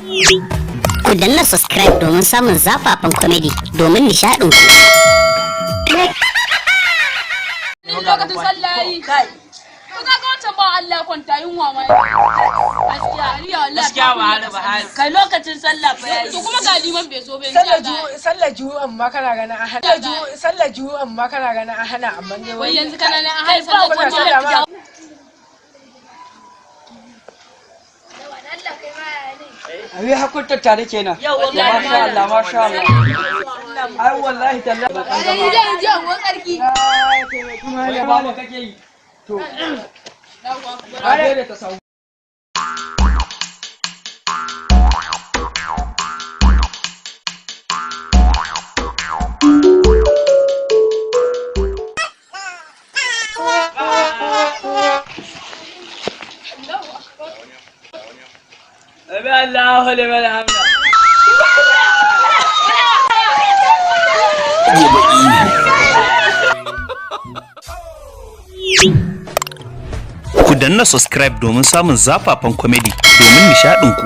Ku danna subscribe domin samun zafafan comedy domin nishaɗinku. Lokacin sallah yayi kai, to kaga wancan ba Allah ya kwanta yunwa ma gaskiya ni wallahi. Gaskiya ba hali ba hali. Kai, lokacin sallah fa yayi. To kuma ga liman bai zo ba yanzu. Sallar Ya za a yi? Sallar ju'u amma kana ganin an hana sallar ju'u, amma kana ganin an hana, amma dai Wai yanzu kana nan an hana ba sallar kuna juma'a. sallah ma. Abi hakun tattare kenan. Yau wallahi. Masha Allah, masha Allah. Ai wallahi tallahi. Ni zan je in tsarki. Wai ba kake yi. To. Ai da ta samu. Abi Allahu liman hamda. Ku danna subscribe domin samun zafafan comedy domin nishaɗinku.